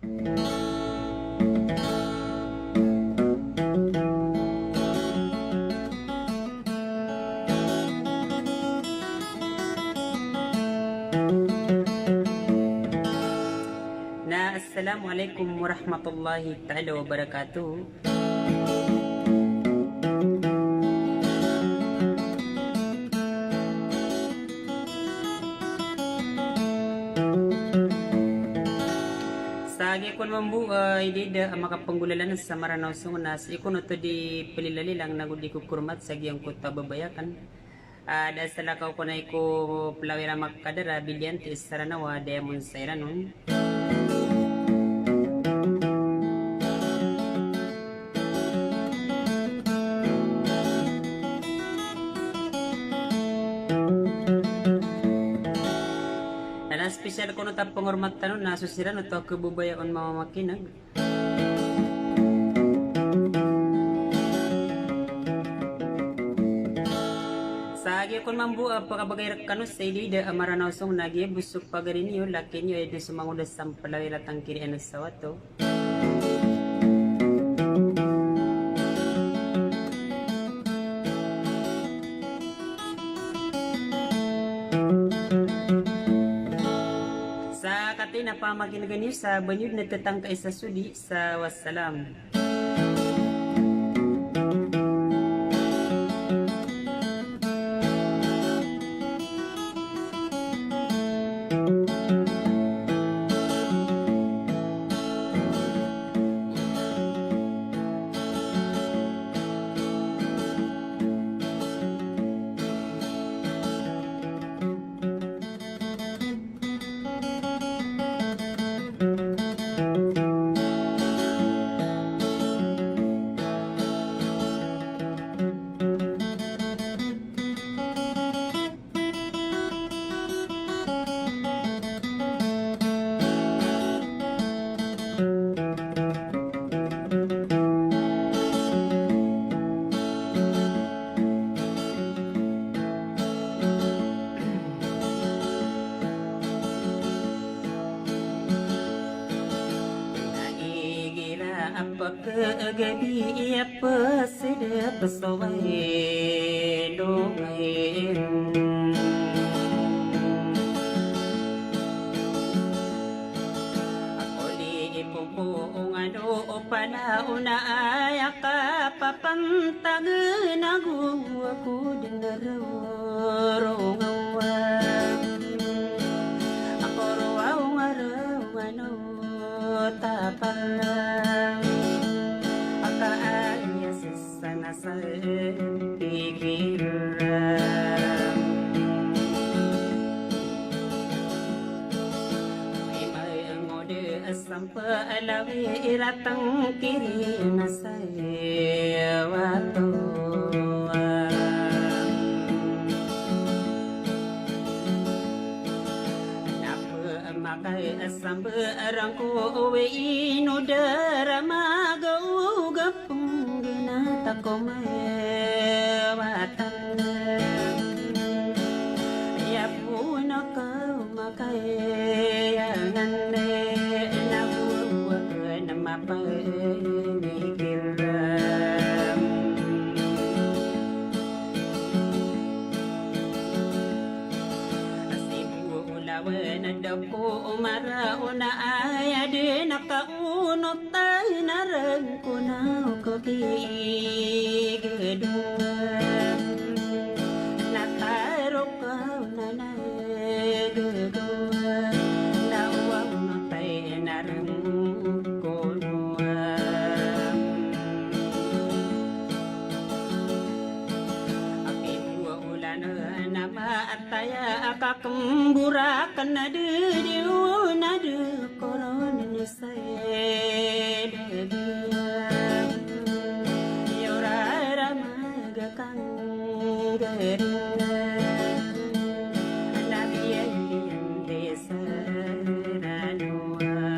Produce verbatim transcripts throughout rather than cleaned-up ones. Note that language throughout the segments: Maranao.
Na, assalamu alaikum warahmatullahi ta'ala wabarakatuh. Sa giyangkoto mambo, eh, i da a makapanggolalan sa Maranao Song na sii ko oto di pelilalilang nago di kokormat sa giyangkoto a babay aken. Ah, da salakaw ko na i ko pelawira makadara biliyan ti saranawa diamond sa Iran on. Na special ko oto a pengormat tano na so siran oto a kebebaya on mamamakineg. Sa giyangkoto mambo a pekabegay rekano sa i da a Maranao Song na giya bo so pagari niyo, laki niyo, aya den so mangoda sa pelawira tangkiri ena sawato. Sa katii na pamakinegen iyo sa baniyo den a tetangkai sa sodi sa wassalam. Na igira a pekegedi a pesedep so bae dongay. Ako di ipopo ngado o pala o na aya kapapantag nago ako den a rorong awan. Ako roaw ngaraw ngano tapal a kaaya sesana sa pikiran. Imay ngode sampalawira tangkiri na sa wato. Na pemakay sambarang ko oway ino darama gaw gapeng gena tako mawatan. Aya puna kaw makayangan de na buwa kena mapamikir. Sibu ulawen da ko maraw na aya den a kaonot a inareng ko na ko kigedong. Na taro kaw na na gegawa na waw na tay na rengkonowa. Aki bo olan na mataya a kakembora kena de diyo na de koron sa. Iyo rarama gakang garingan na biyan di sa ranoa.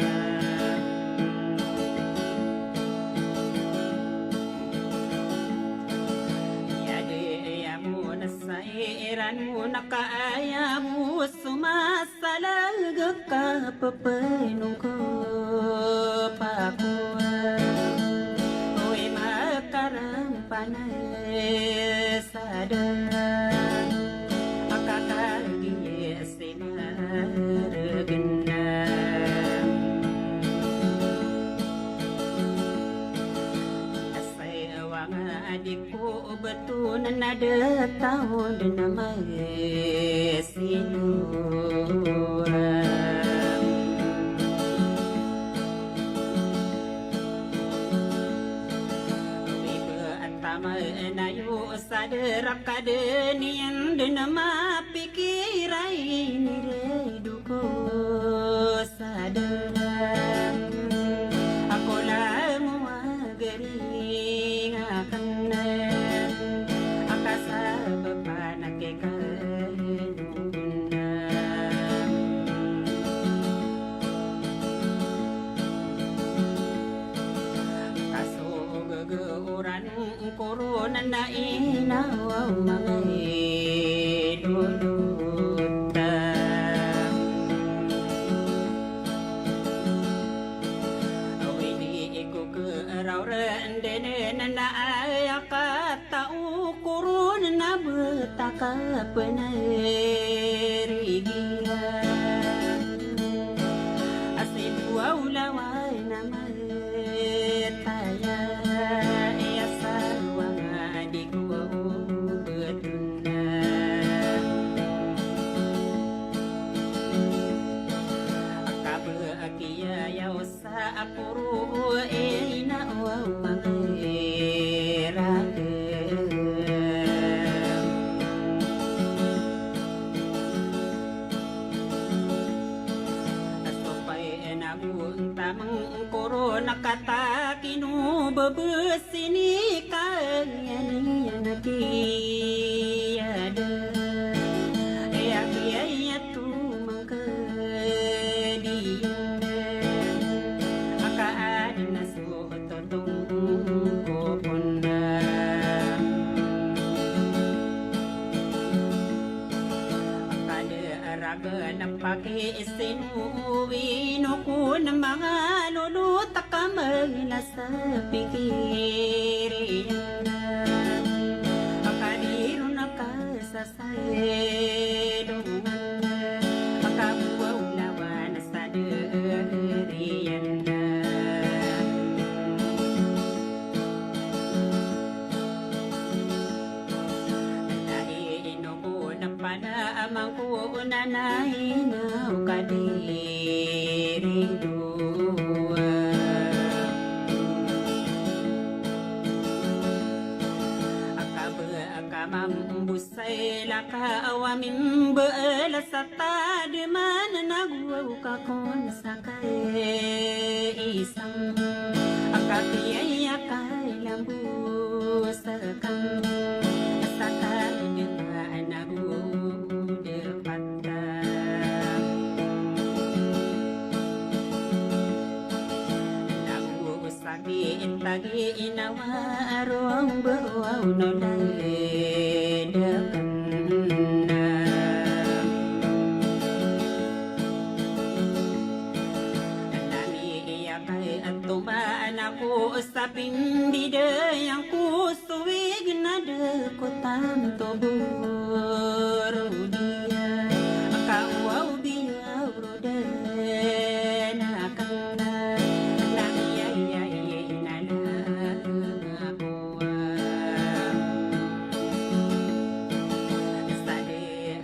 Iya di iya mo na sa iran mo na kaaya mo sumas Salag ka pepenong ko A kakagiya si margna. Asay wanga di ko betonan a da taw den a masinowa. Wi ba a tama nayo sa derak a den iyan den a mapikir a iniray do ko sa derak. Ako langon a garing aken a kasabap a na kekano Kaso gagaoran ko ron na ina o manga idodota. Awi di ko keraw ren denen na aya kat Taw ko ron na betaka penerigiya. Asay bo a olawan a mataya, iya sa wanga di ko betona. Kabekiyayaw Sa aporo ina o manga iradem. Asopay ina bo ntameng ko ron a katakin o bebes ini kaya niyan a kiyada. Iya kiyaya to mangkadiyan. Aka aden a so totong ko pona. Aka da a raga na paki isino wino ko na manga lolo ta Ka mangena sa pikir iyan a kadi ron a kasasay dongan a kabowa olawan a sadar iyan a na ino ko na pana a mangko na na ina o kadi ri dowa. A kaba a kamambosay laka a wa mimbaala sa tadman na gowa o kakon sa kaisang a kapiya a kailambo sa kang sa tadman a gowa o depata. Na gowa o sagi intagi inawa a rong bawa o nolay da kena. Nani iya kay a tomaan ako sa pimbidayan ko so wig na da ko tanto borodiya. Ka owa o biya o rodan a kena. Nani iya iya iya inala ako. Sa da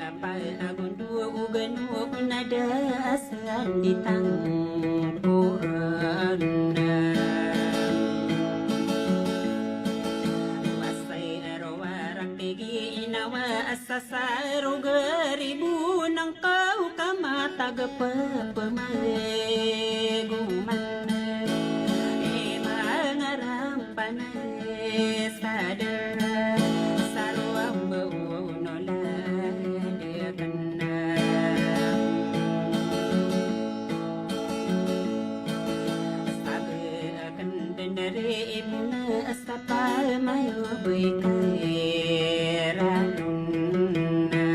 a pay a gondo o gano na da a sandi tangkoran. Wasay a rowarak igi inawa a sasarog a ribo nangkaw ka matag a pepemagoman. Imangaram Panay sa dara sa rowang ba o nolad kena. Sa ba aken den a ri ibona sa pamayo ba i kay ranon na.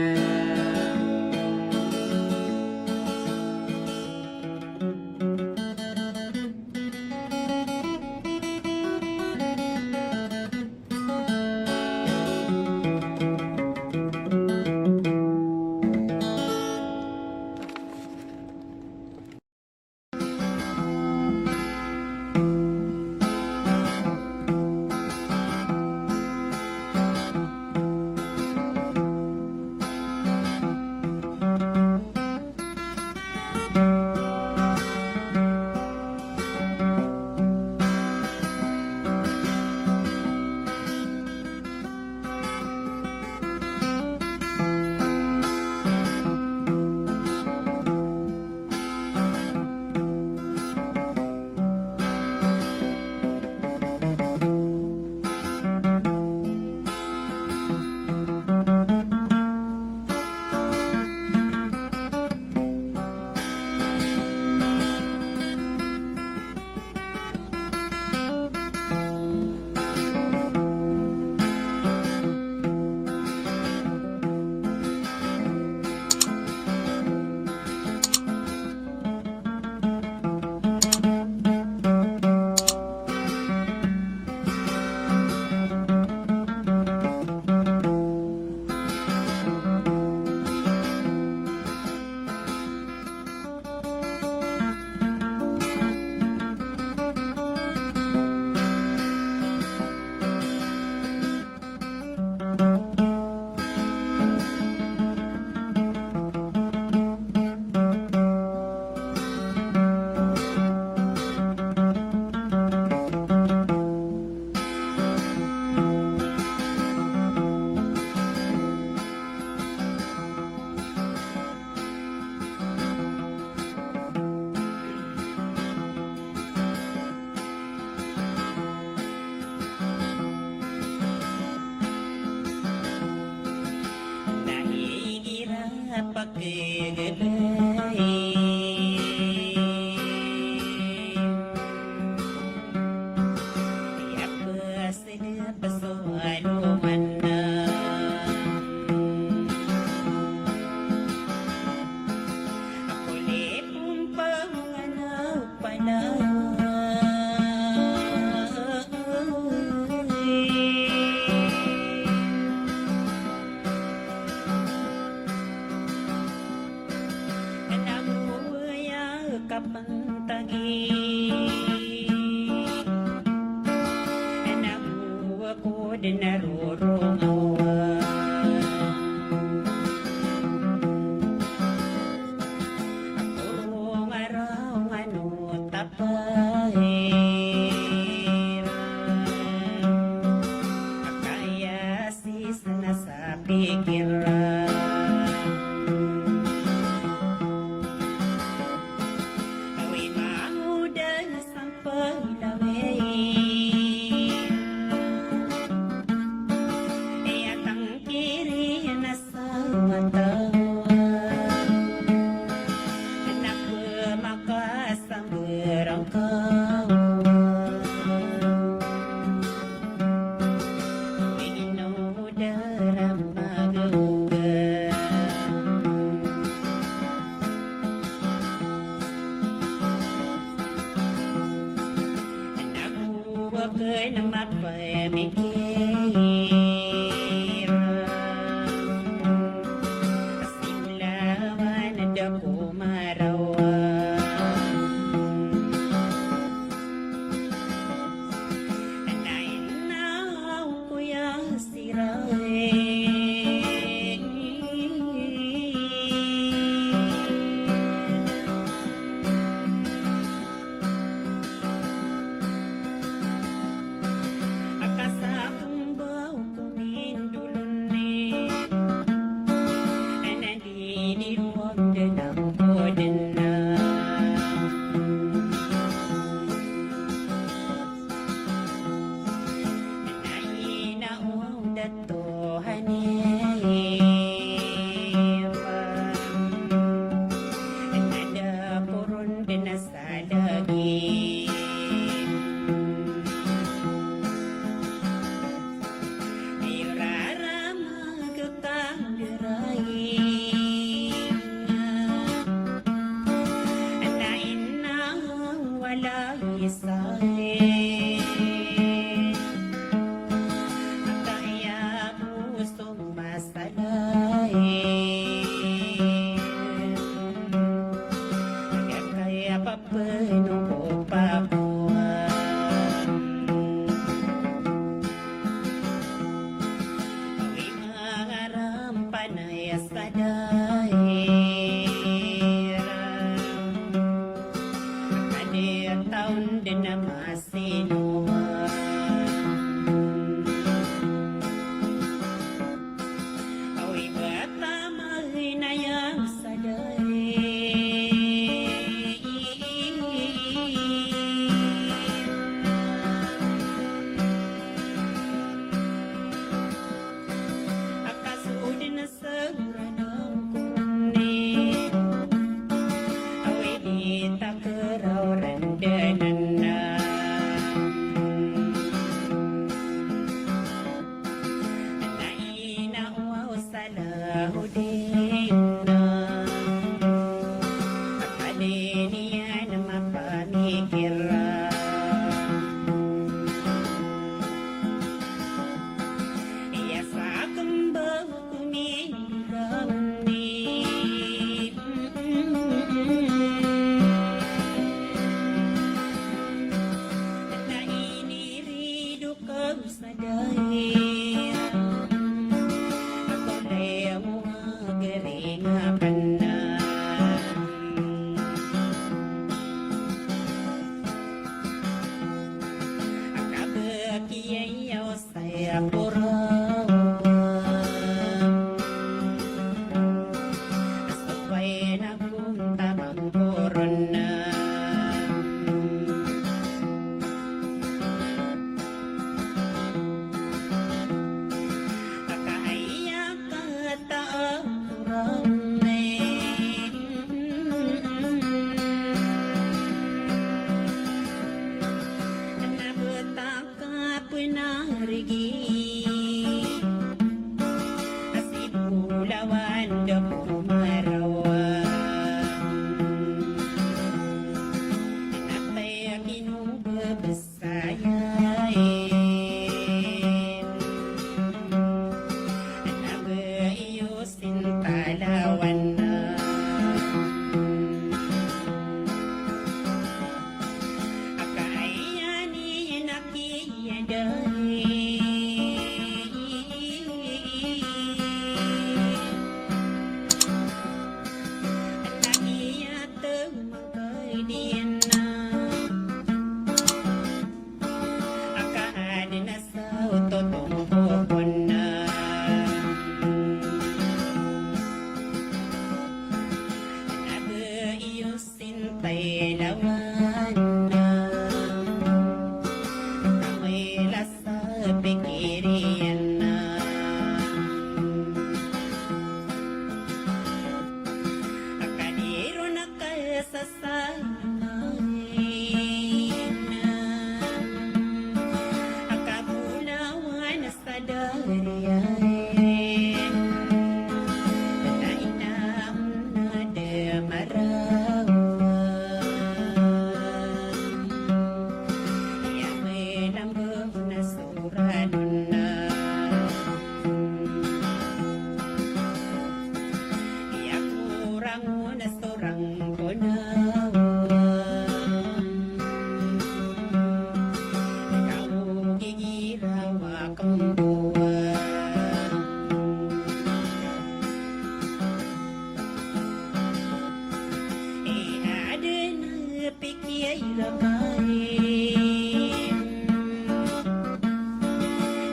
Iya ira kai,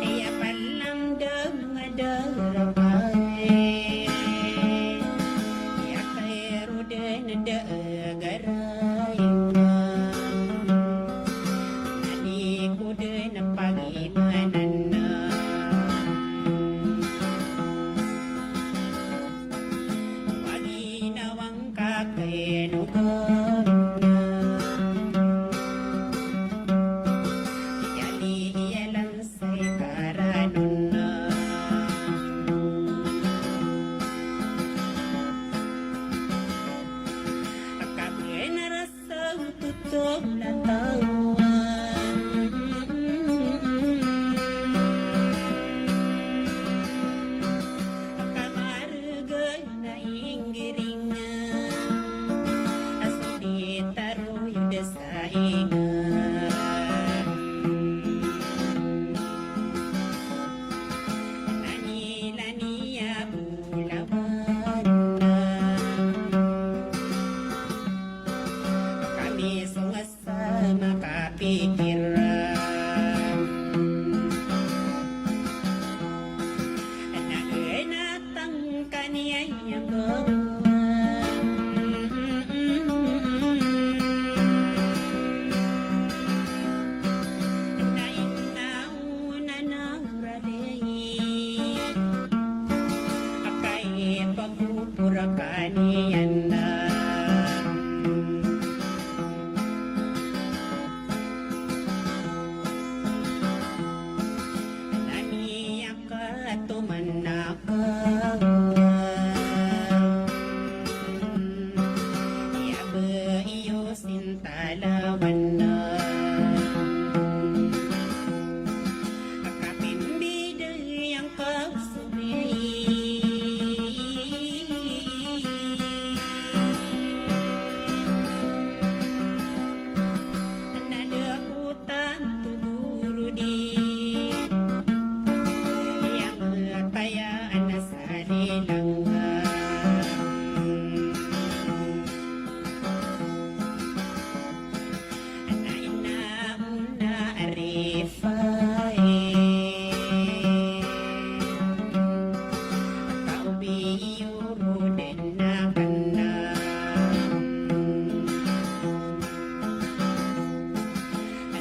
iya palam da mada ira kai, iya kai ro den da garai na, na di ko den pagimanan na. Paginawa ngka keno ka iya li iya lansay karanon na. Aka benar Sa oto to lataw a kamarga na inggiring a so di taroyod sa inga. Nani, nani a bolawan a kami so nga sa makapikir a na genatang kaniyan a gawa. Na inaw na na Aka ipagpupura kaniyan na. Nani aka toman aka. Iya ba iyo sintalawan na. Aka pimbiday angka so Na da ko tanto goro di iya matayaan a sa lilang a. Na ina mo na arifay. Ka obi iyo ro den a kanda.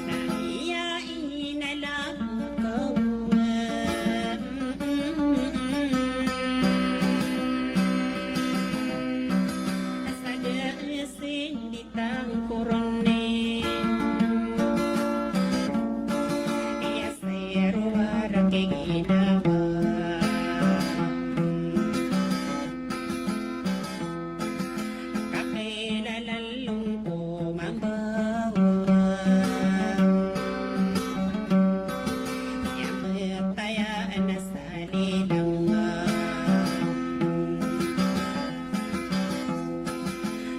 Na iya inalam ka. Sa da sindi tangkoron i iya sero a raki ginawa. Kakilala longko mambawa iya matayaan a sa lilang a.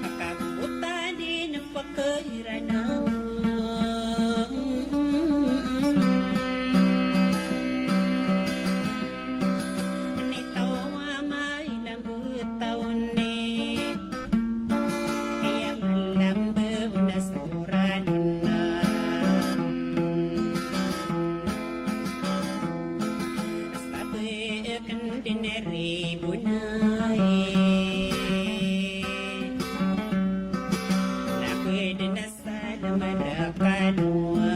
Aka ko tadin pakirana. Nitaw a mailang taw ni iya malambo na soranon na. Sabi aken din a ribo na i. Lapid na sa na madakano a.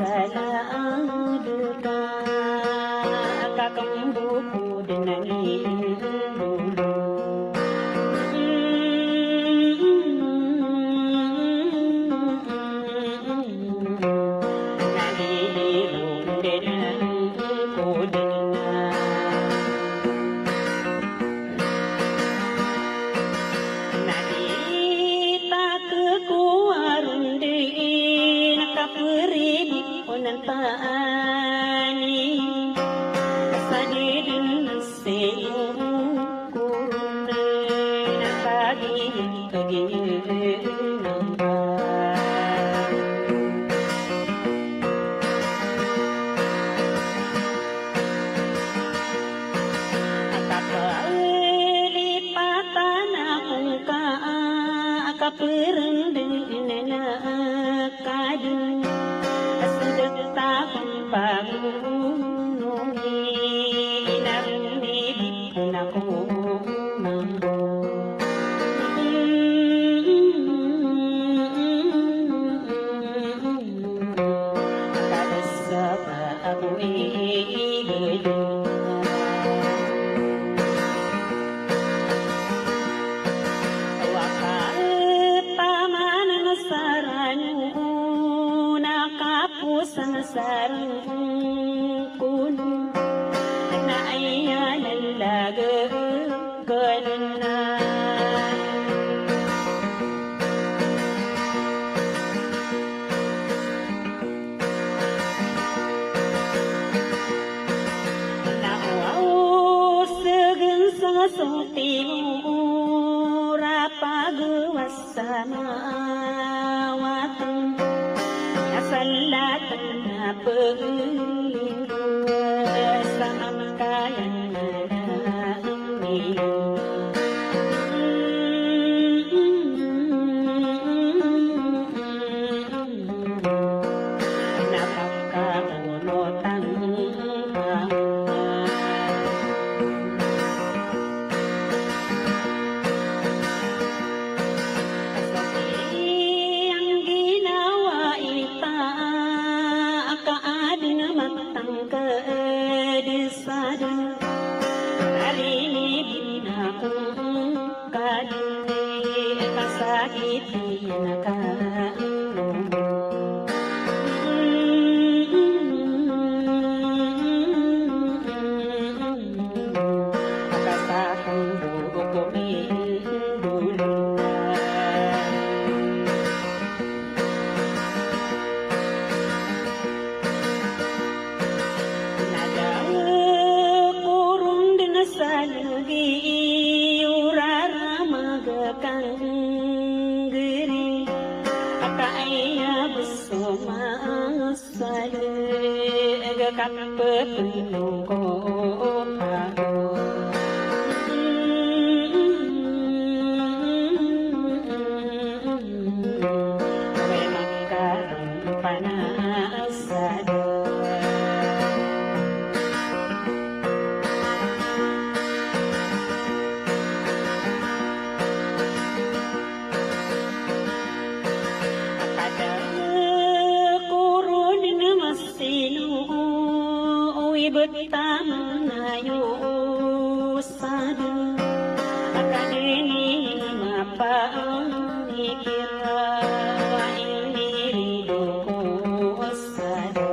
Sala ang duka, kakamboko dn ang indolo. Nalilirong dn ang kodn. Na di ta khakowa ron dn a kapribot o nan tani. Sa di dn sii ko ron na kagiya kagiya namba. A kakalipatan ako ngka a kaprndn na kadn a sdkt ako pagonongi na ronibikn ako mambo. Kabasa ba ako i gdn. Wa ka taman na sarano na kaposan sarang kono na aya na lagd. Kna na waw sgn sngso timo ra pagwas sa mawatn na salatn na pagling sa mangkayan na daan iyan. Na pagkamonotan ka. Sa giyangkai a ginawa i ta a ka adn a matangkd sa dn a rinibin ako kadn i kasakit iyan ka. Kasakit ko ko mi dolo. Na da ko ron dn sa lgi o rarama ka nggri a ka aya bs o masa. Sa lg a kapphn o kopago. Oway, makaroon pa na sa da. Kada ko ron na masino, o ibt a manayo sa da. Kada ini mapanikira, ini rido ko sa da.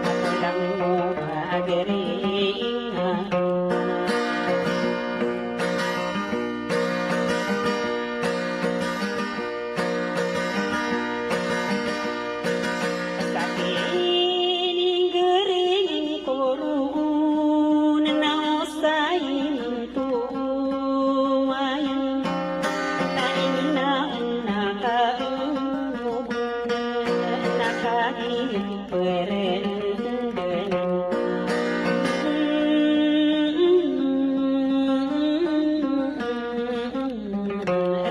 Ako lang mo ba agari nga. Sa kininggering ko ron na osay nto ayan. Na ina na ka na ka di perendenen.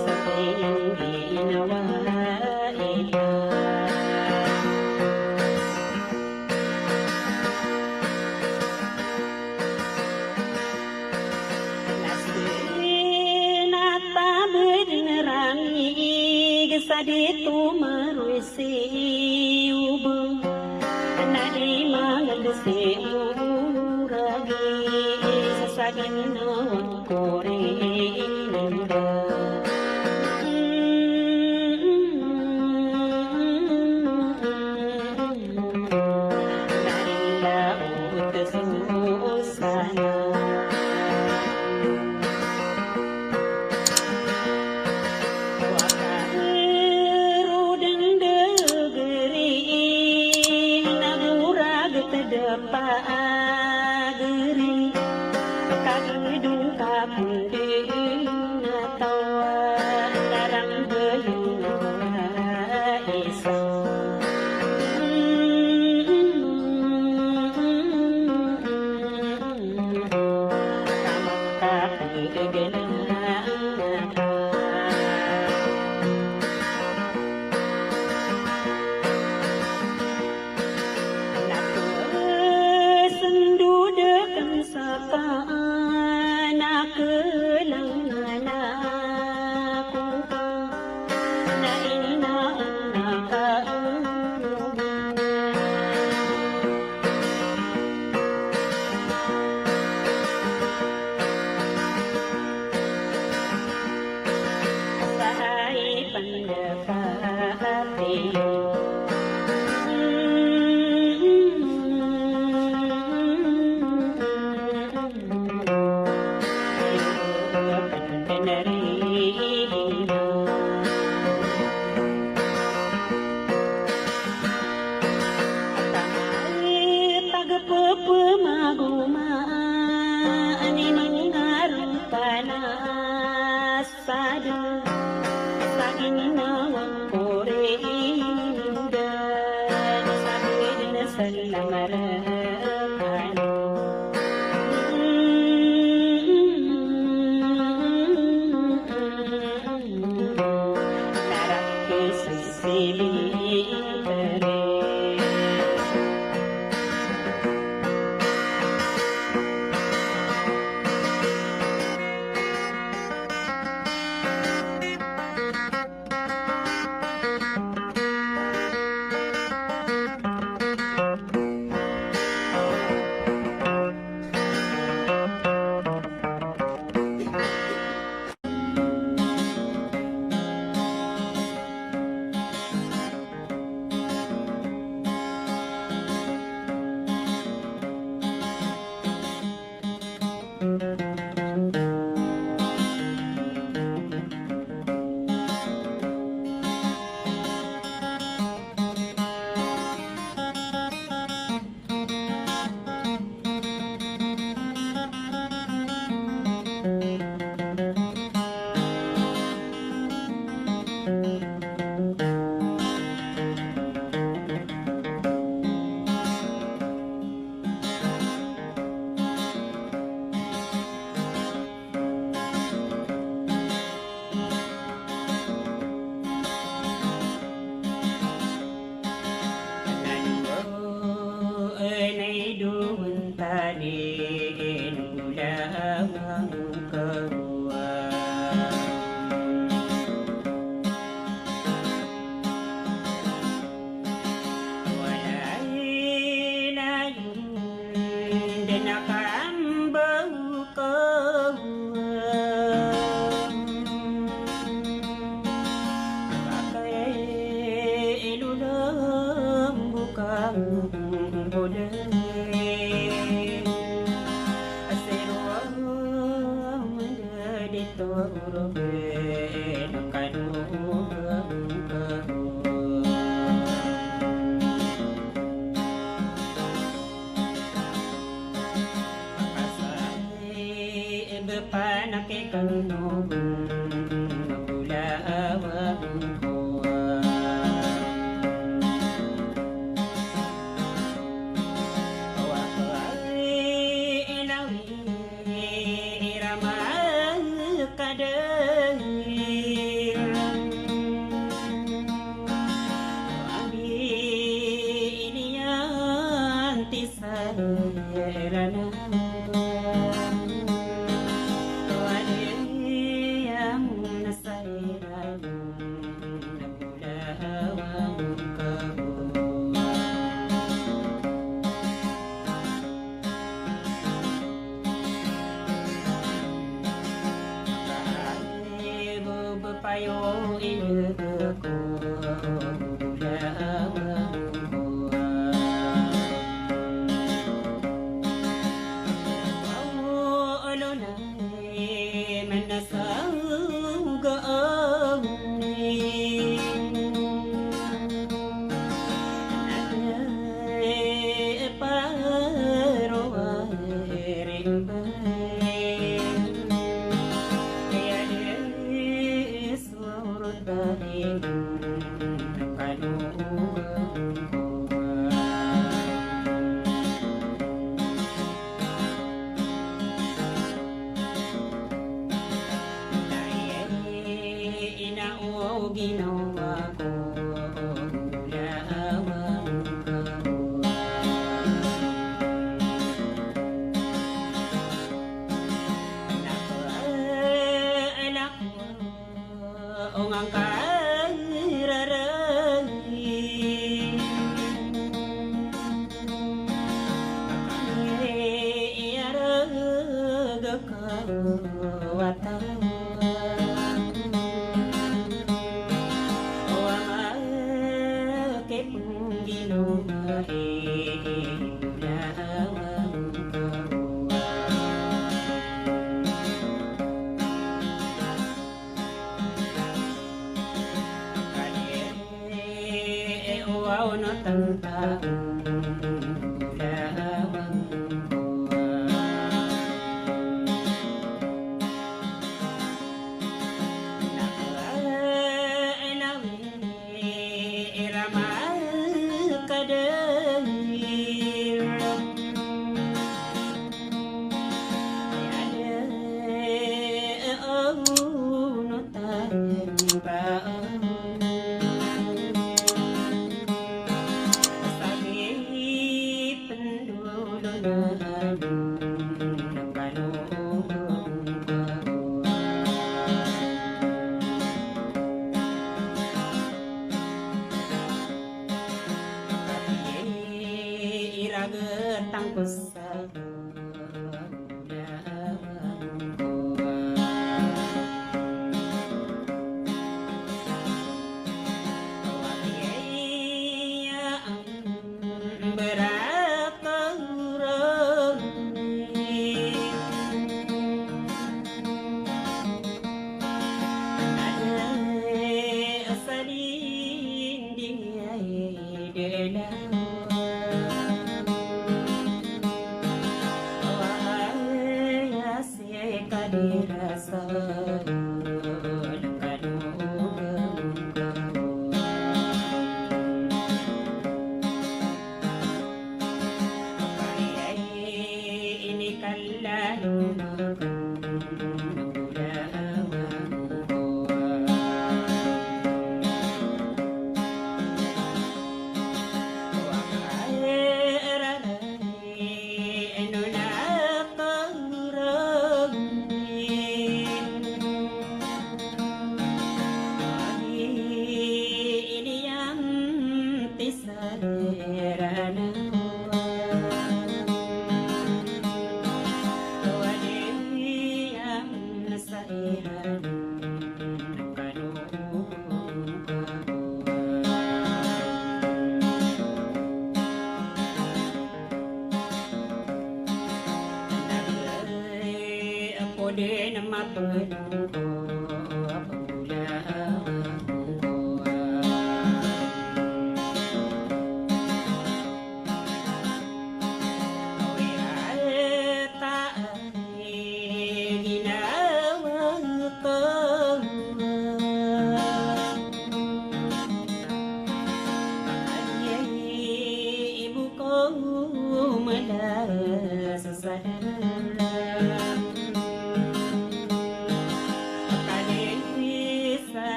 Sa tingin ginawa ita. Na sina Sii oragi sa saginawa ko ri nda. Na inda o tso sana. Wa ka ro dn dgri na borag tdpa a gri. Ka gdong ka pn di na taw a larang bayo na isa.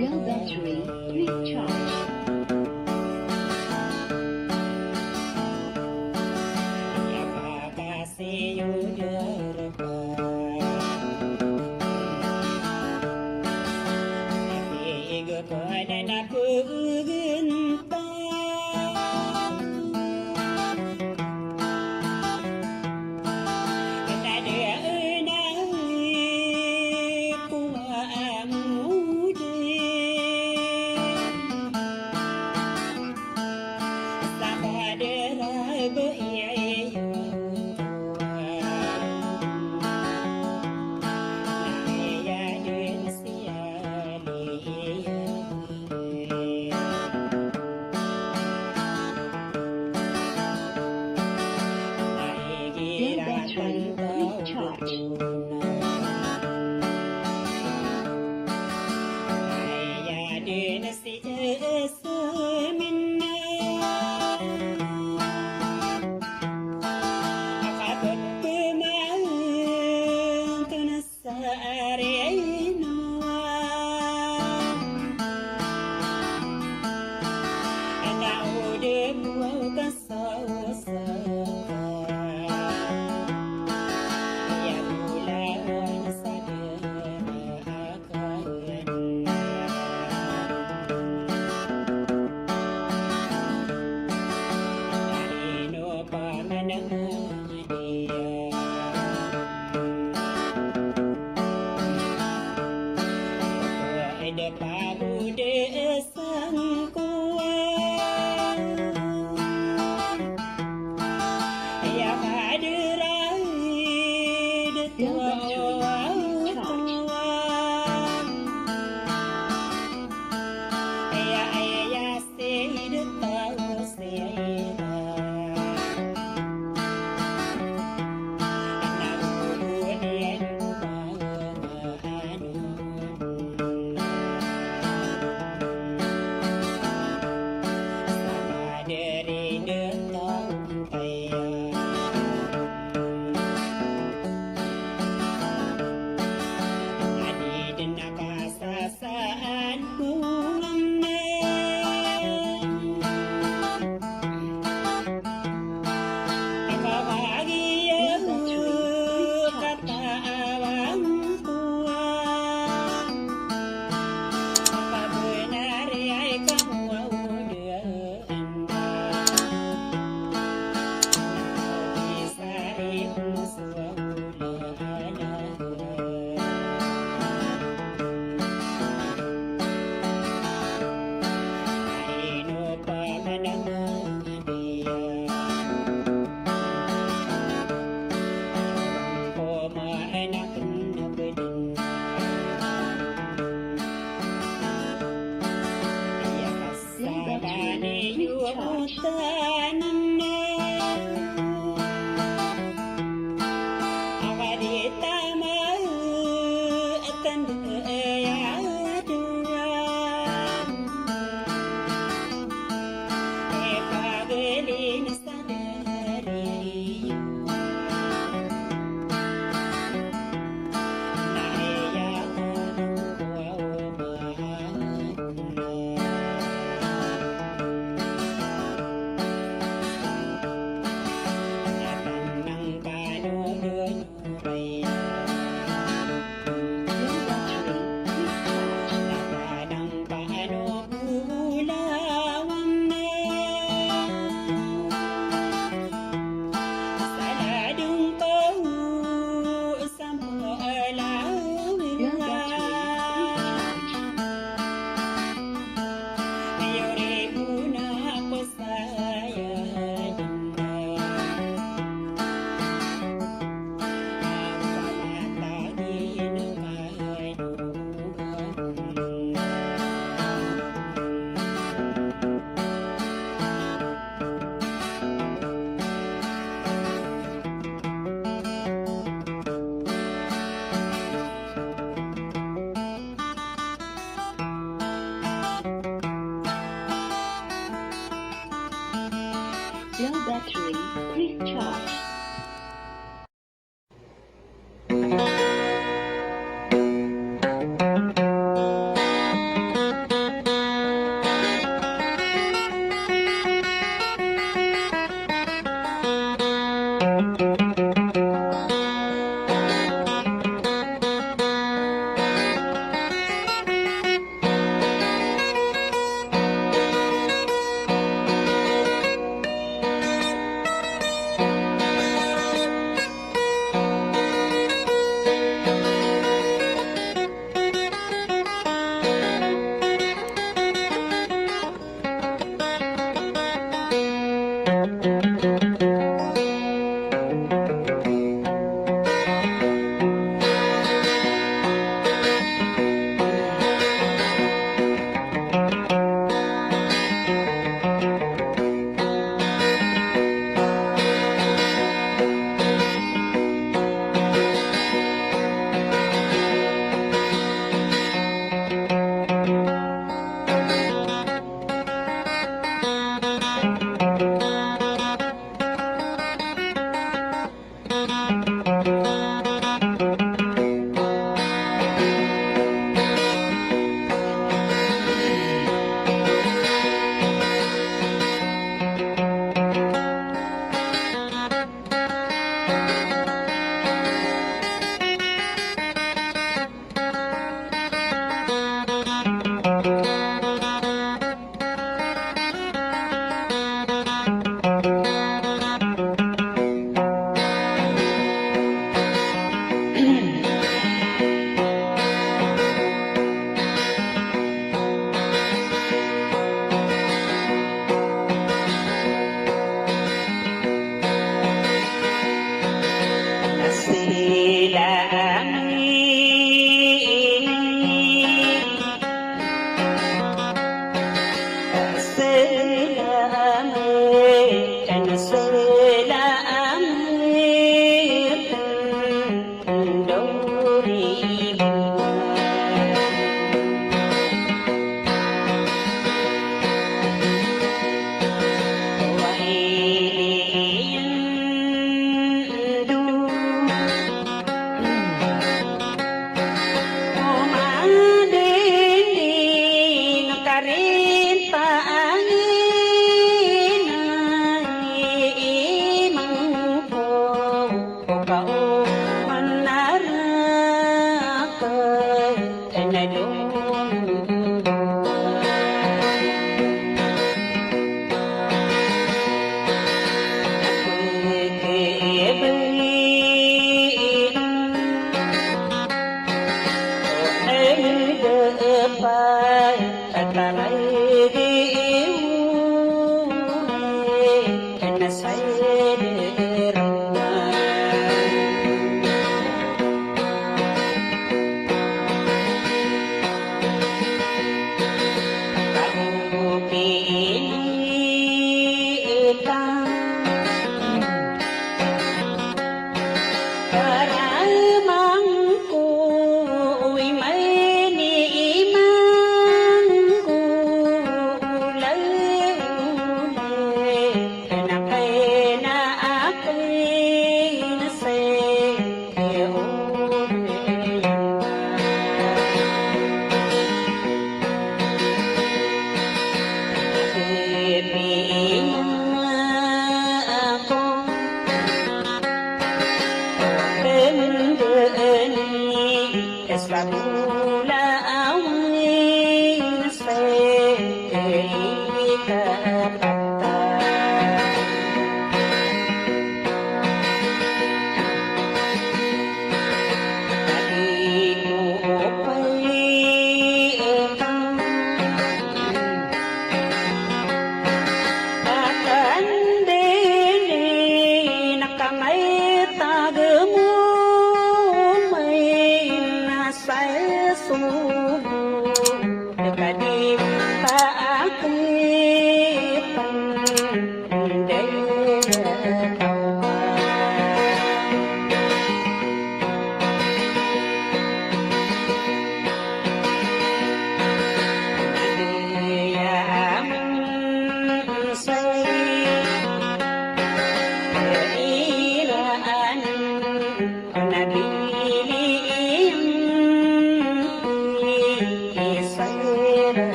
Cell battery, please charge.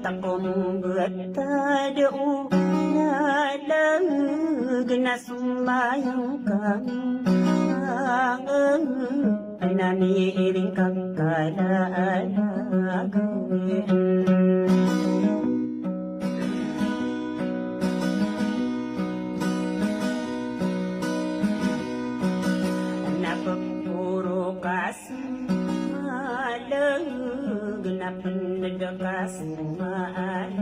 Takom betad o nalag na somayang kami. Namiiring ka kala a gawin. Na peporo ka sa malag, na pened ka sa malag.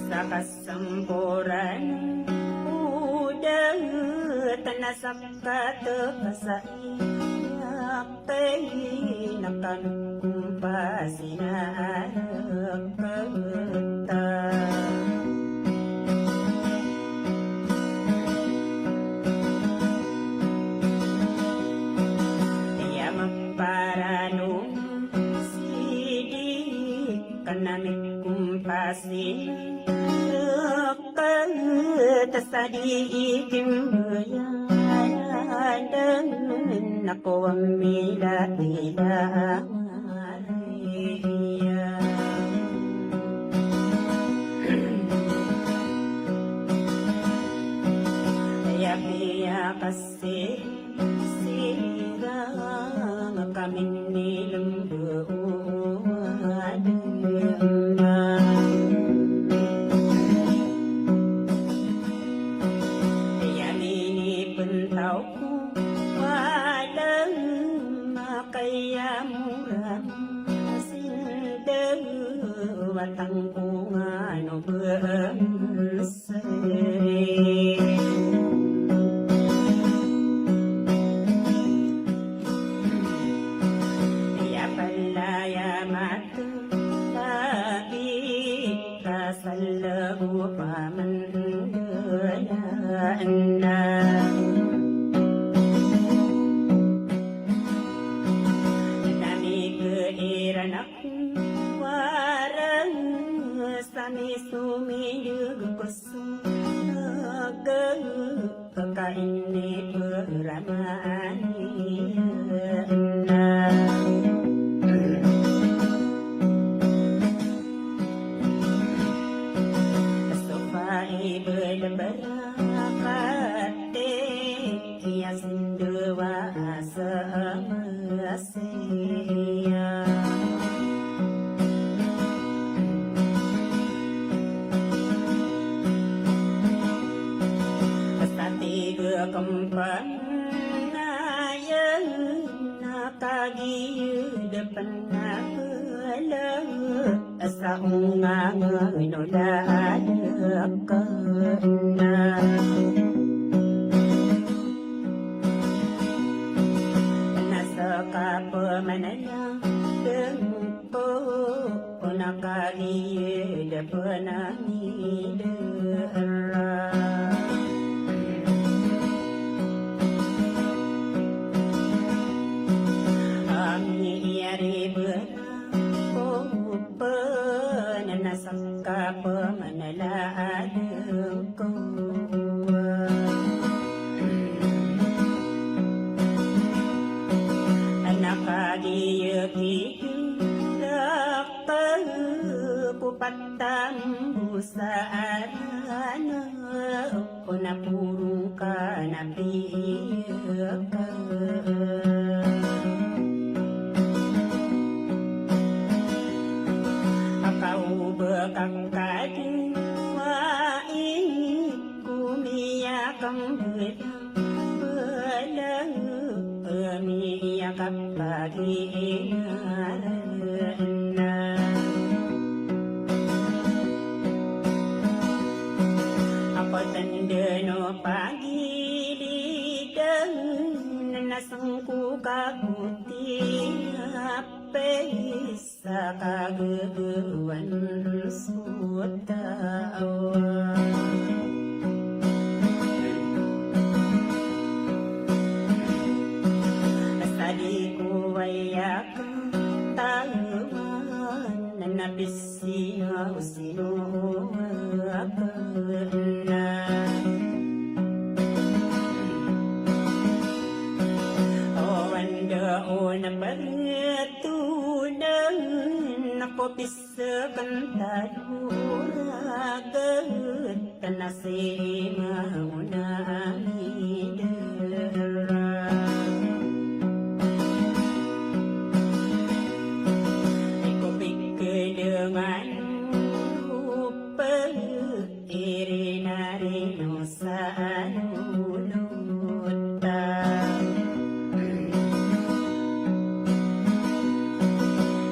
Sa ka Samporan o da tana sa katekasa iya kay na kami kumpasi na areketa. Iya maparano sidi Kena mikumpasi, reket sa di ikimbayadan, ako a milatila a mariya. Aya piyakas Sirang kami ni lembo a dema. Aya minipentaw ko walang makaya murang sindang watang ko ngano bens. Iya palaya mata lagi ka sa lego pamandalaan na. Nami ke iranak Warang sami sumindeg ko sumagag ka kaini peramani na. Sofa ibel berakate iya sindewa asa Siya. Sa tig kempen na aya na kagiya da pena bela. Sa ongangen o da a da kena. Na sa kapemanaya dengko, o na kaliya da pena midera. Ami iya riba Ko penen a sangka pemanalaan ko. Anak a di kikirak ko patambo sa anak. Ko na purong ka na piyaka. Aka o bekang ka di wa i ko miyakang bela bela. Emi iya kapag-iinarana. Ako tenden o pagilidan, na sengko ka ko tiyapis. Sa kagagawan so taw. Sa di ko waya Tawan na pisiya o sino a pena. O anda o na paritunan ako pis Sekanta duraget tana si mauna a midera. Iko pikedengan rupa irinarino sa lolota.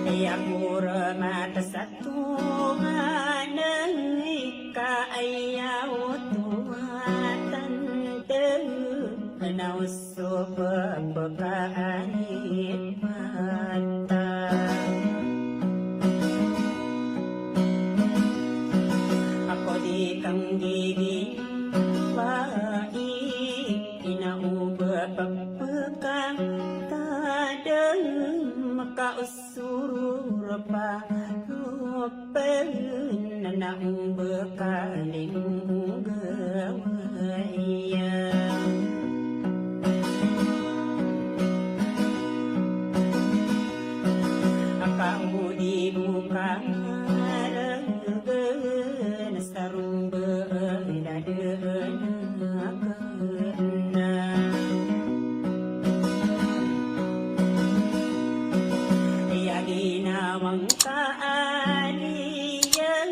Aya kora mata sa Tonganay ka aya oto a tanda na oso pepekaanit mata. Ako di kanggigin wai ina o ba pepekang tadem ka os Surur pa rupen na na umbekaling gawaya. Aka odi buka regen sarumbe daden aken. Iya ginawang kaaliyan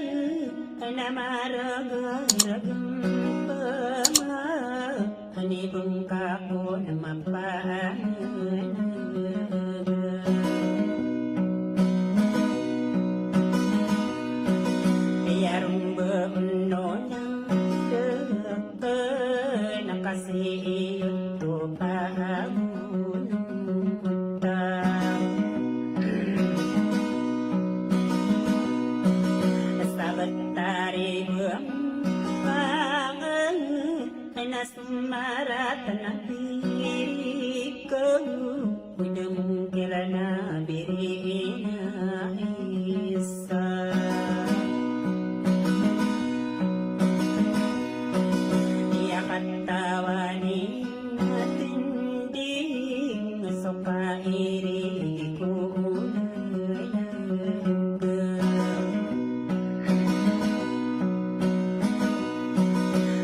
na maragaragam pama, ani bengkakon mapangenegen. Iya rumbe nona dek Kena kasi iyo to pagunota. Sabetari bang pangen na sumarat na piri ko. Udem kirana biri ina isa. Iya katawani na tinding so kairi ko unayag.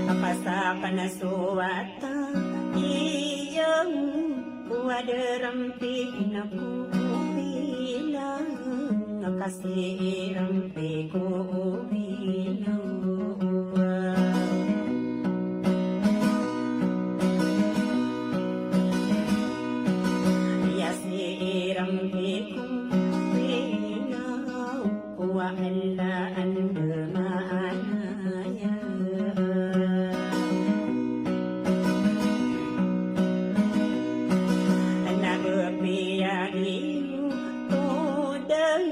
Apasaka na suwata iya. Wada rampi na ko bilang, kasi rampi ko bilang. Iya si rampi ko bilang. Wa ala an bamaanaya. Ana bepiyagi todan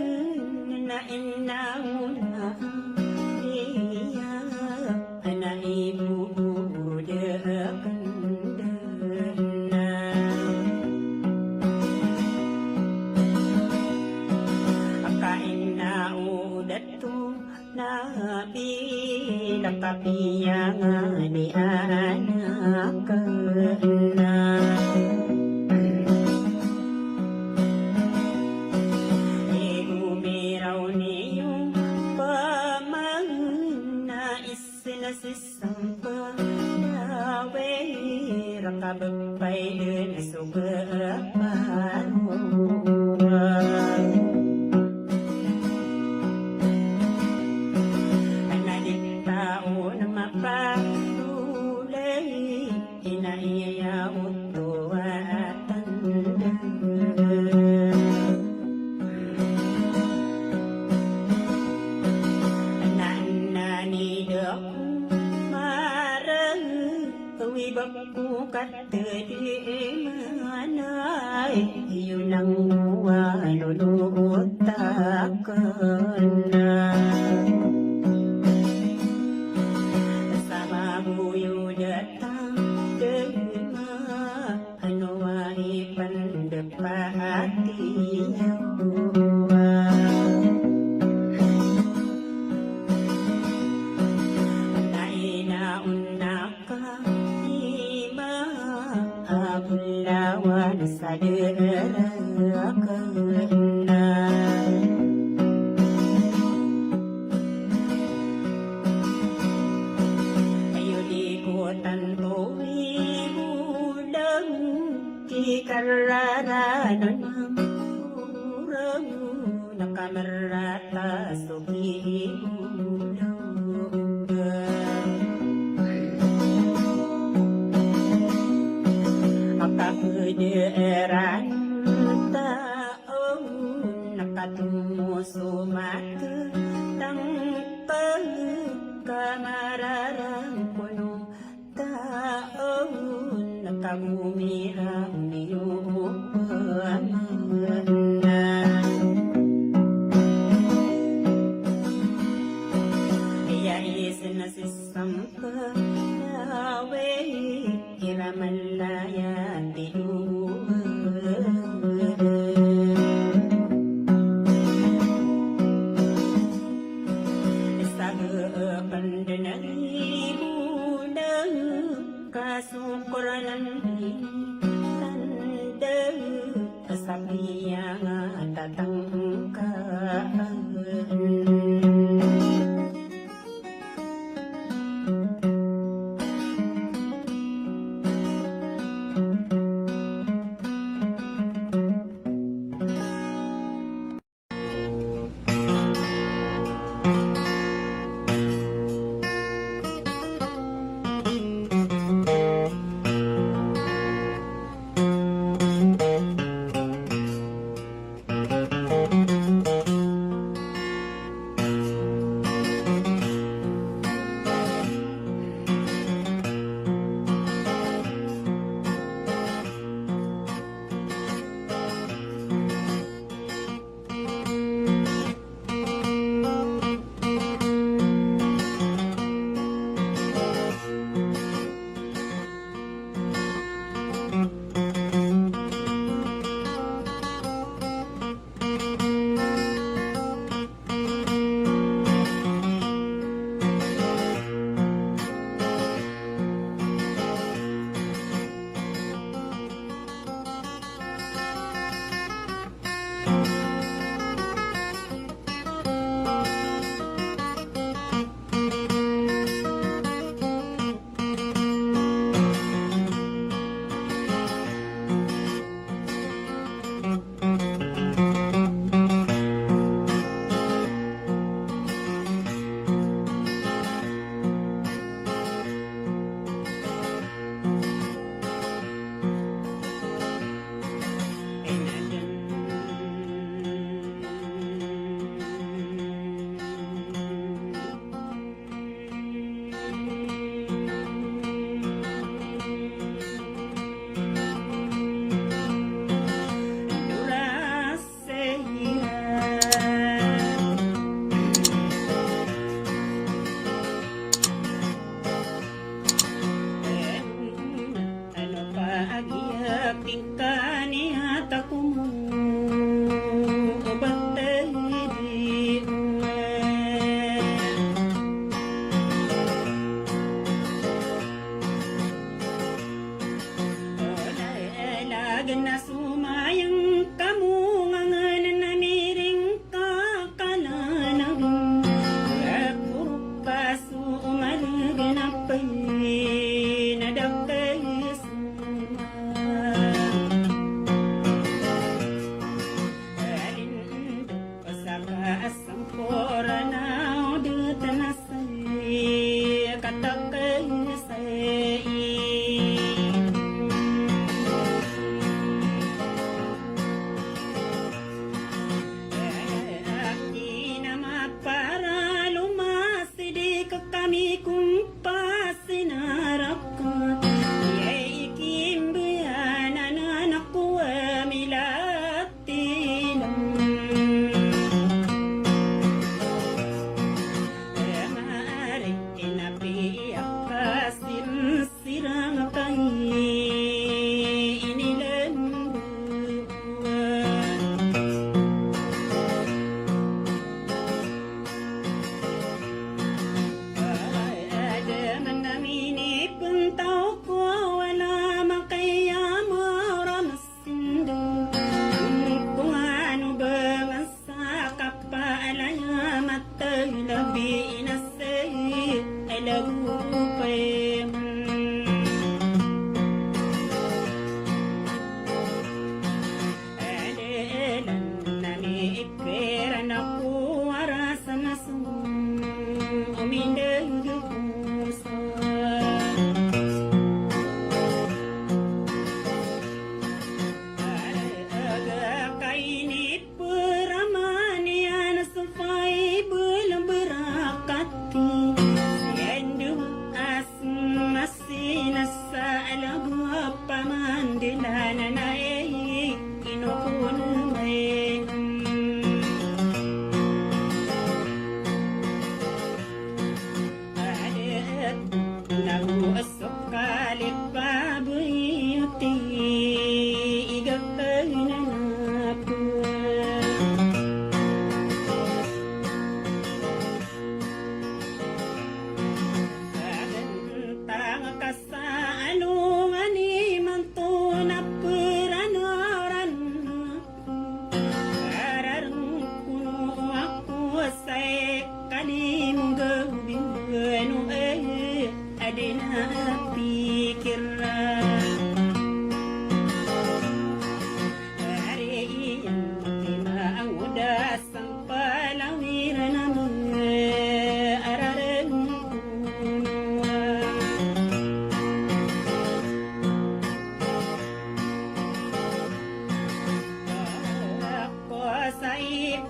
na inauna iya. Ana ibubuda akandana. Aka ina o dato nabi, lakapiya nga di anakana. Igo miraw niyo pamana is Sila si samba na wira kabepay den so geparo. Ana di tao na mapatulay. Ina iya oto a tanda. Ana, ana ni da ko marang, wi ba ko katedi manay, iyo lang wa lolo takana. Sa mabuyo da Ano a ipandapati Kamerata so kibulong. Makakederan taon, nakatomo so matetang, pagkamararang kono taon, kagomirang niyo pamana. Iya isen na si sampay awe, ira malaya tiyo. Isa ge pendena ibu na kasukuranan tanda. Isa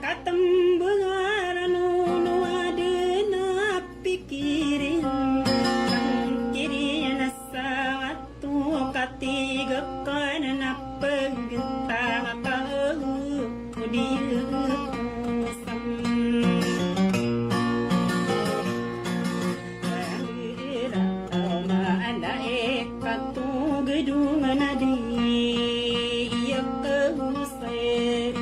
Katambaran o no aden a pikirin, sangkiriyan a sawat o katig aken na pegentang ka o di sam. Ira o malaikat o gedong na di iya kawsari.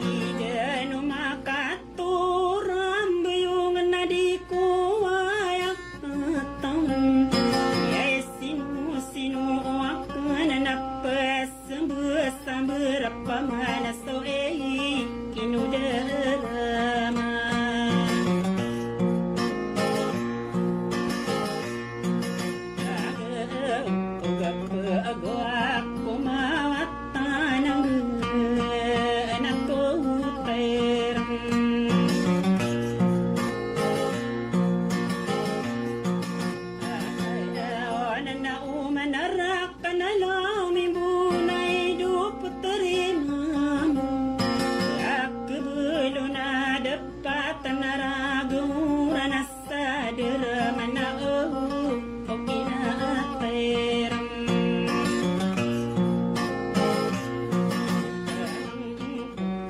Di den o makatoran beyong na di ko aya katan. Aya sino-sino o aken na pes Samber, samber a pamana so ey kinodarama. Agap, agap, agap ko mawatan ang anak ko terang. Ay, ay, ay, oh, nana, umanarak Kanalaw mimbonay do peterima mo. Aya kebelo na dapat na rago rana sa derma na o, o kinatay ram.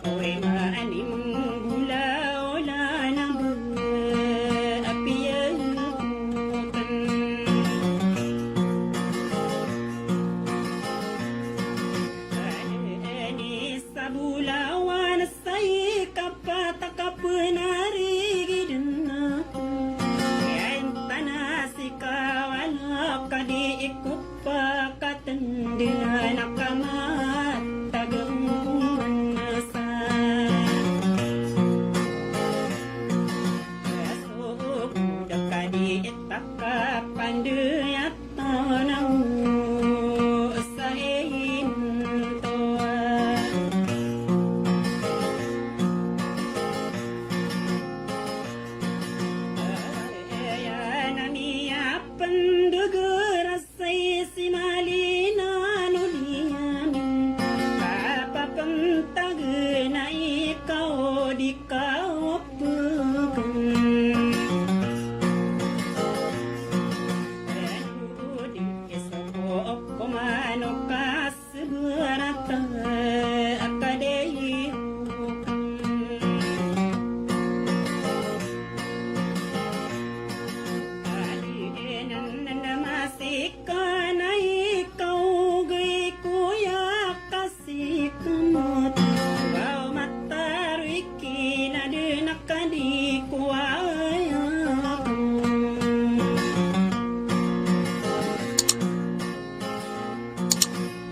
Oway, maani menggolaola na ba a piyagotan. Ani sa bolawan sa ikapat a kapenarigiden ako. Aya intana si kawala ka di iko Pakatendila na kamatag a masa. Kaso ko da ka di ita kapandey a tanaw sa into. Aya na miyapendeger Say si Malina no liyamin, kapapentag na ikaw di ka opeken. Eno di isoko ko manokas Seberata a kadai. Adi nan na masikan a ikaw gay ko aya kasikamot. Baw mataroy kina den a kadi ko aya.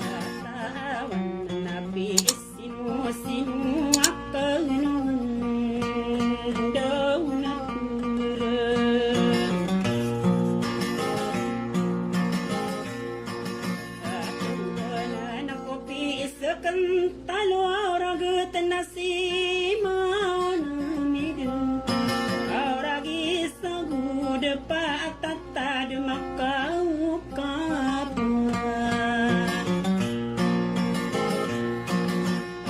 Katawan na pisino-sino a kaganawan daw na pura. Katawan na kopi iseken talo a raget na si maona mida. Kaw ragi sagod pa a Tad makaokap.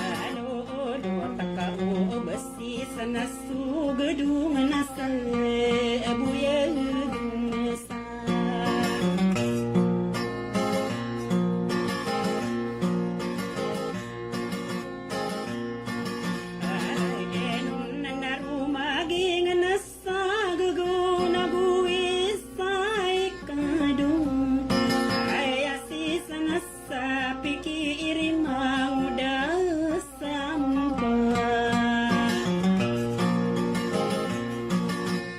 Alolot ka o besi sa na so gedong na sa boyag sa. Ay, enon na naromaging na Sa gagaw na gawii sa ikado, aya sii sa na sa pikiiri mangoda sa mpa.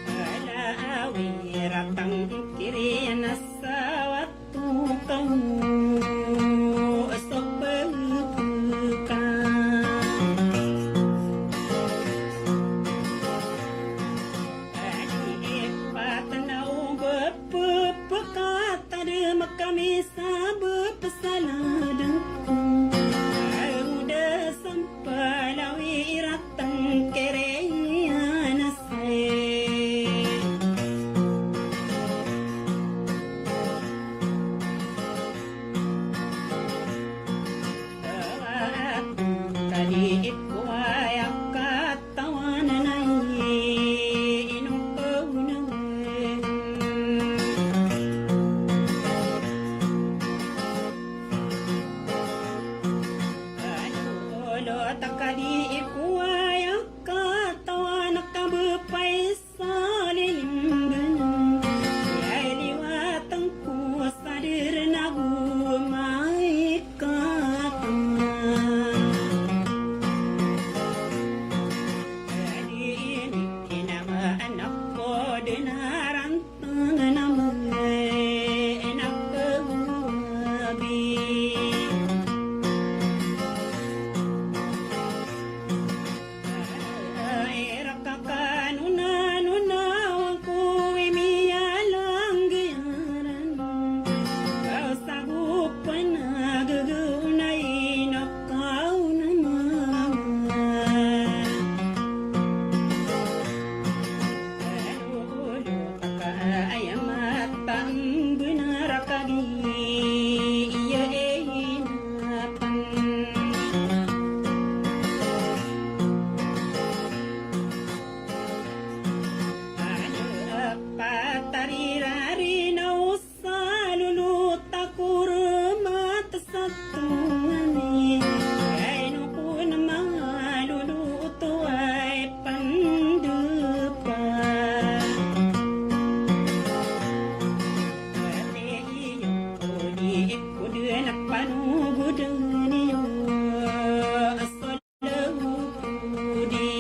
Ala awi ratang kiri na sa wat Tukaw so pepeka. Adi ipat na o bepepeka, tadem kami sa bepesaladeko. Ay oda sampalawi irat Tangkiriyan a say. iya inapan. Aya patarira rinaw sa lolot ako rmat sa tongani. Ay no ko na malolot o ay pandepa. Ati iyo ko di ko dn a panogodan iyo. Lodi.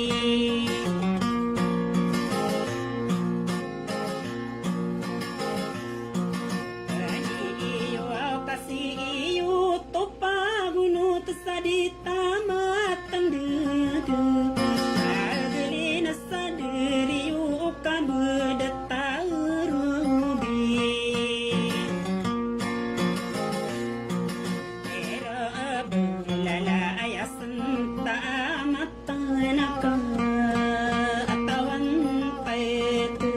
Ani iyo kasi iyo to pagonot sa di tamat tanded. Agalina sa deriyo o kambed a tarobi. Ira a belala aya senta amat Tanaka a tawan payte.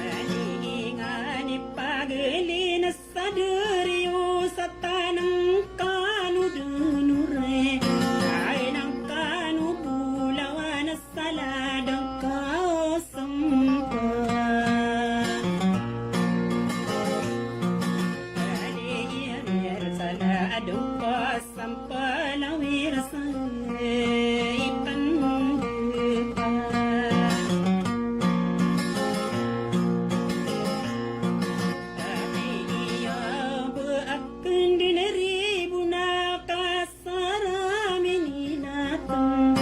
Ani ingani pagalina sa deriyo sa tanang kano denore. Ay nang kano bolawan a sa ladang ka sempa. Adi iya miyar sa ladang ka sempa na wirasa ipan depa. Adi iya ba aken deneri bona ka Sara mininatang,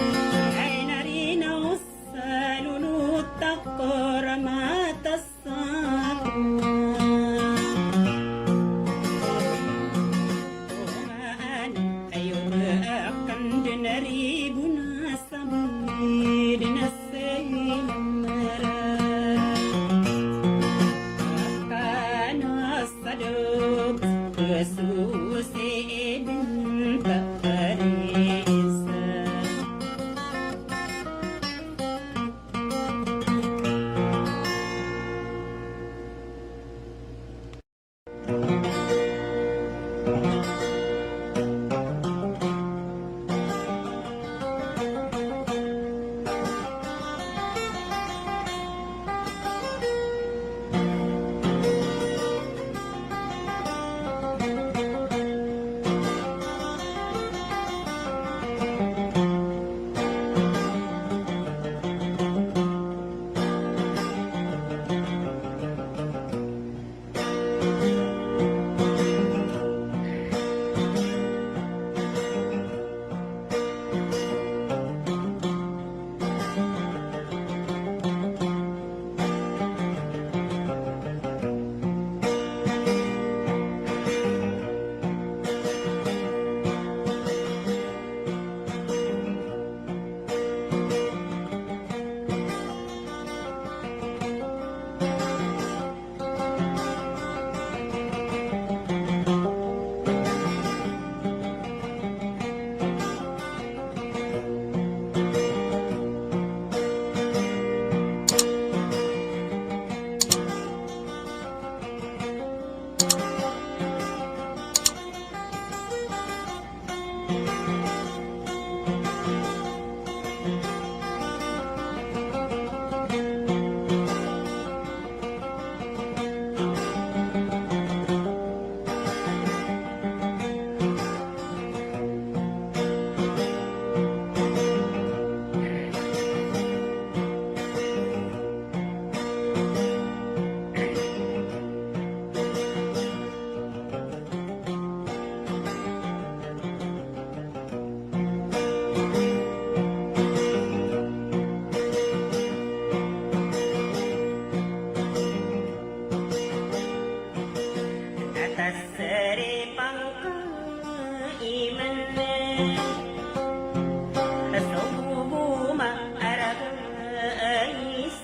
ay na rinaw sa lolot ako rmat sa tongani. Ayo ba aken deneri bona sa bed na Sey mara akana sadok kesusi ibn Tarisa. Atas seri pangka iman so buma arag ais.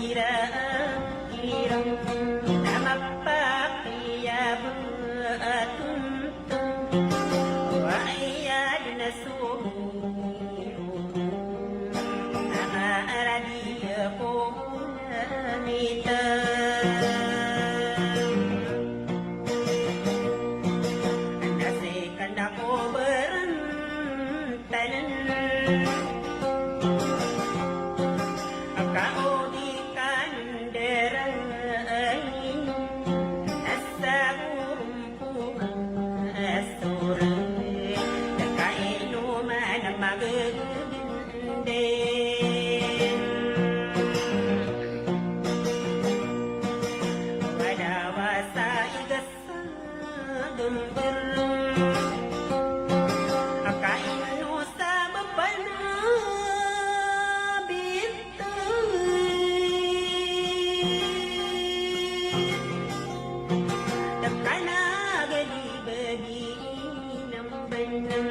Ira, ira, na mapakiya ba a tonton. Wa iya dn a sogo. Na maaradi ko na mita. Na sii ka na ko baran tanan. Ka o di ka ndarain a sa gorompo a sorang. Ka ino man a magagandin. Wala wasa igas Gambir. Ka ino sabap a nabit. Ka na gadi badi nambanan.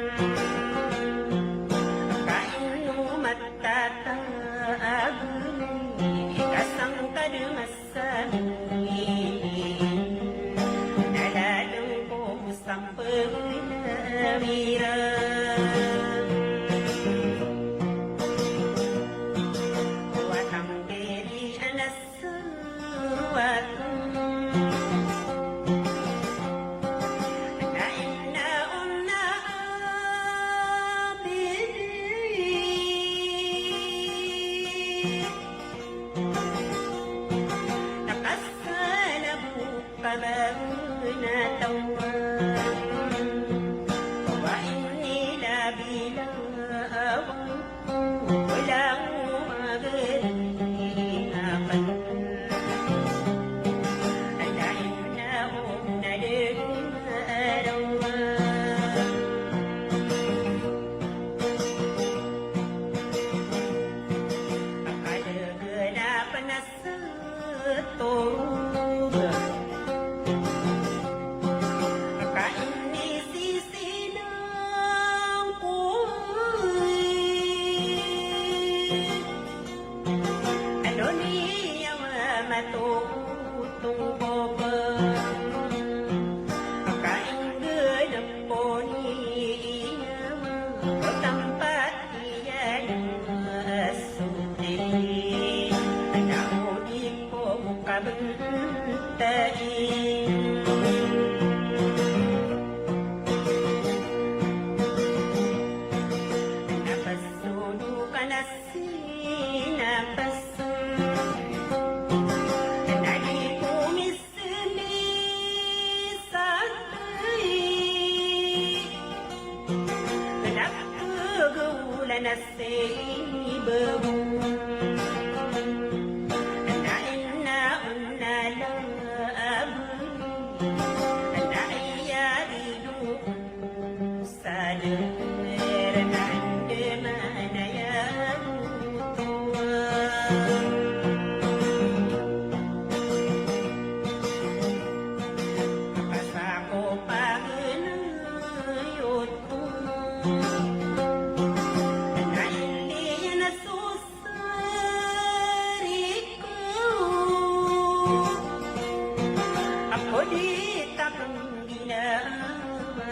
Ka ino matataag ka sangkad mas Sa mini na ladang ko sampag na mira. Watang diri anas watang na ina on na abidi. Na kasala bo ka ba na tawa. Wa ini la bila awan. Wala mo magari apan. Ala ina om na deri na arawan. Akal gana panas Sa toba. Ka ini sisi nangkowi. Ano niya mamatotong koba. Ka ingd na poni inawa. Ko tampat iyan a sudi. Na o di ko kabntai. Na pasodo ka na sinapas. Na di ko mis Seni satay. Kena kegeulan a seni bebong. Na ina on na la abuli. Na iya di doon. Sa dn na anda manaya oto. Ka sa ko paganay oto. Na indi na so Sari ko. Ako di takang ginawa.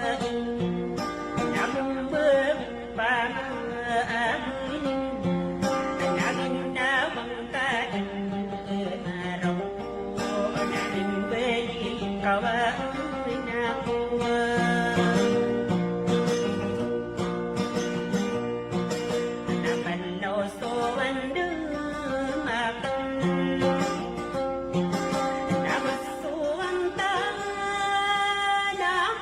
Namang bebang pa abuli. Naging nawang ka dan araw. Naging beli kawan ako. Na panaw so andang aken. Na maso ang tanak.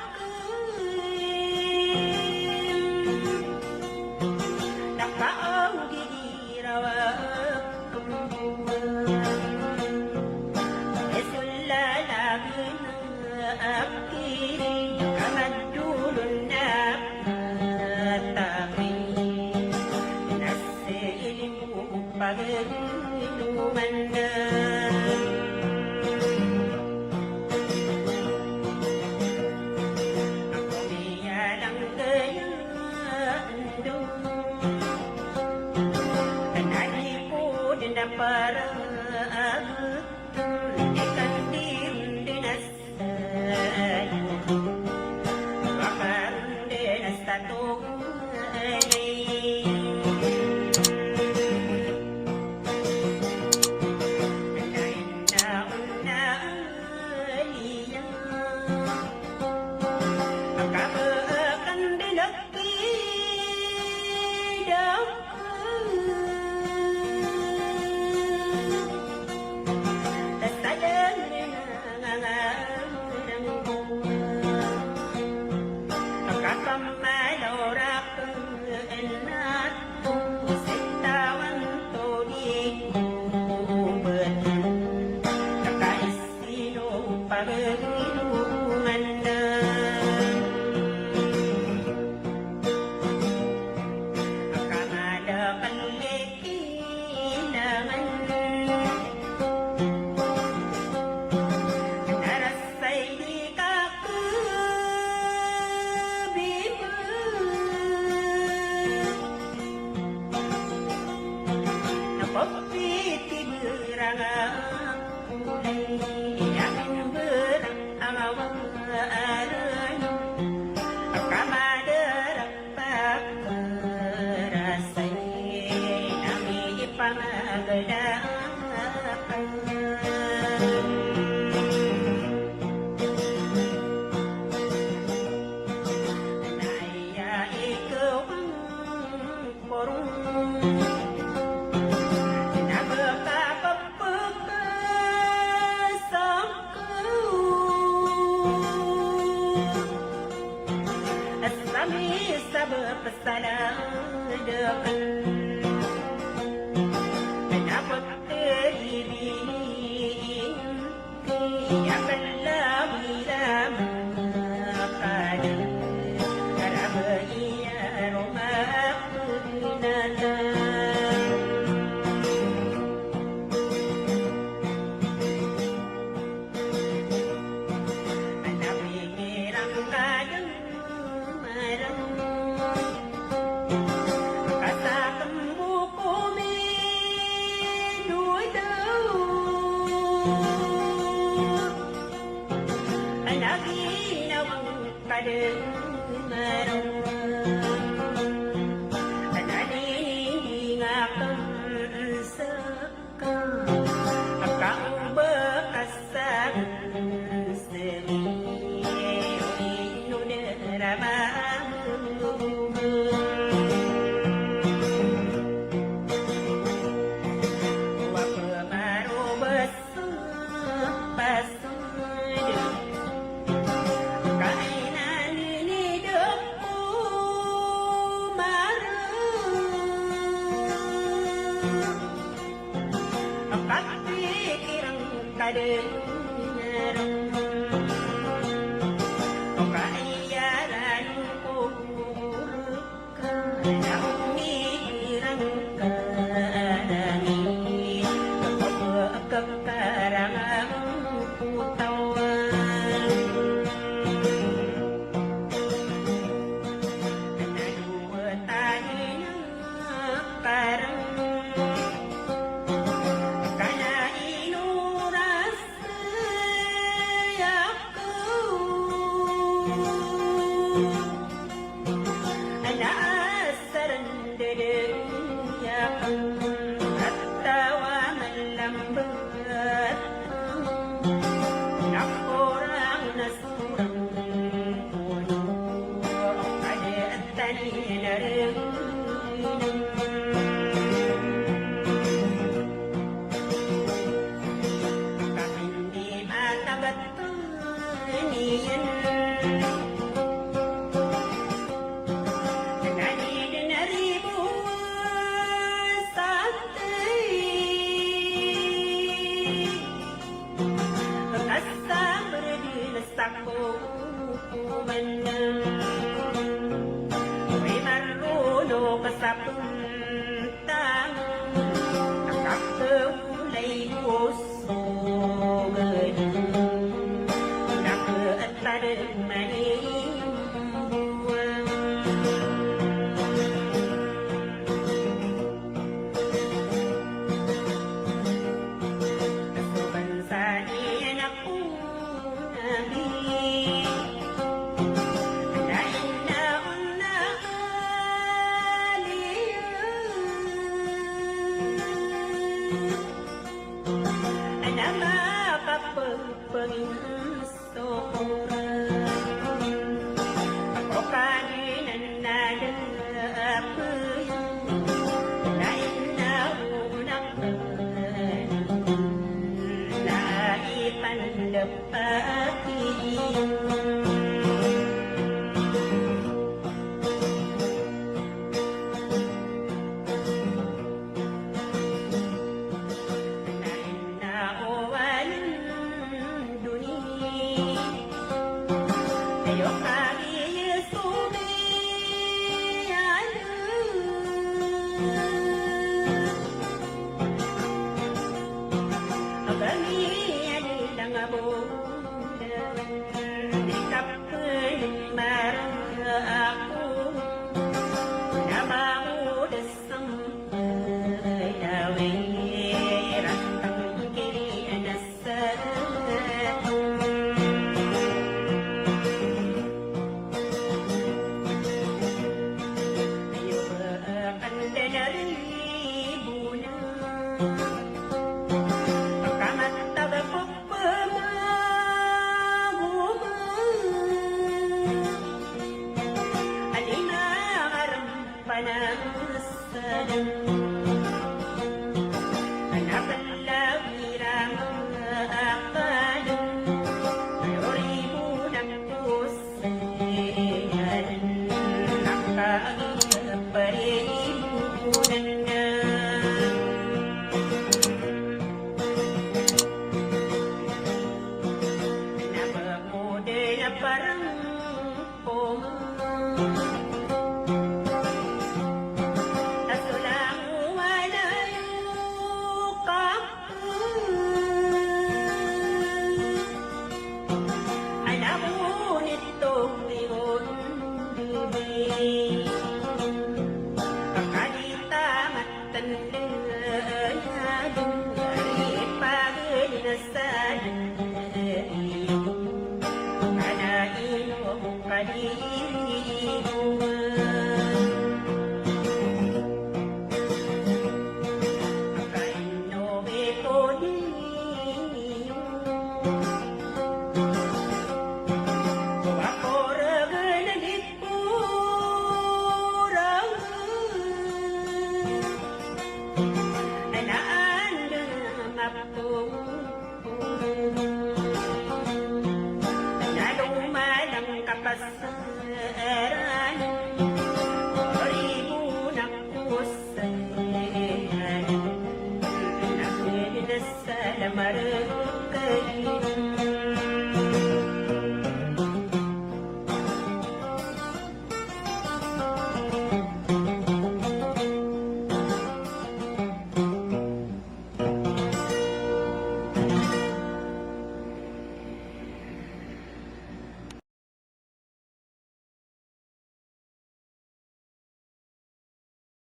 Na kaawgi di rawa. Para